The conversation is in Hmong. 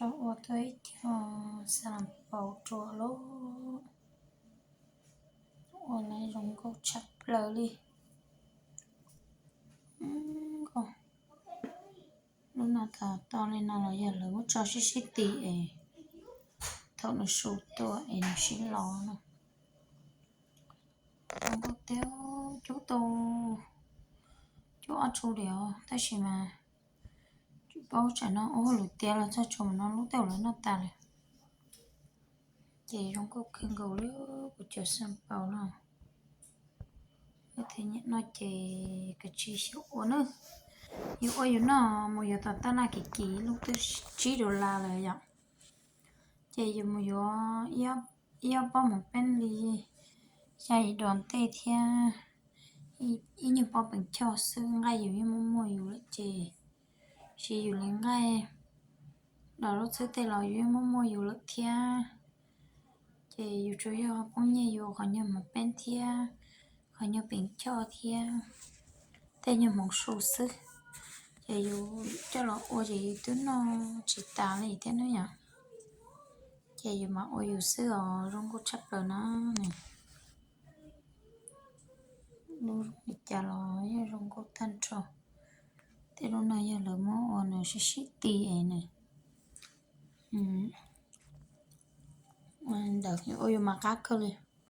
Ua tuaj ib co xas las paus rua lauj. Ua lawv zoo nkauj tshaj plaws li. Lub no tau toj li no los yog lawv muab tso sib sib ti es thaum nws su tuaj es nws sib los no. Zoo nkauj tiag, cub tau cub ob tsu li os, tab sis mas tsis paub tsam no ua hauj lwm tiav los txog tsaus mas no lub tej lawv noj tas lawm. Ces zoo nkauj kawg nkaus li kuv cov xas las paus no. Leej twg nyiam noj ces kav tsij xyaum ua nawb. Yus ua yus noj mus yuav tom tab laj kim kim lub twb tsib dollar lawm yom. Ces yus mus yuav ib ob pob mov peeb li xya yim dos ntej thiab ib nyuag pob peem choj xwb, nqaij yus yeej muaj muaj yus lawm ces, sis yus li nqaij dos lub txhib tej los yus yeej muaj muaj yus lawm thiab. Ces yus tsuas yog poob nyiaj yus qhov nyuag mov peeb thiab qhov nyuag peem choj thiab tej nyuag hmoov su xwb. Ces yus coj los ua ces yus twb noj tsis tas li thiab na yom. Ces yus mam ua yus xwb os, zoo nkauj tshaj plaws na. Lub li cas los yeej zoo nkauj tag nrho. Tej lub no yog lawv muab ua nws sib sib ti es nws ntawd ua yus mas qab kawg li.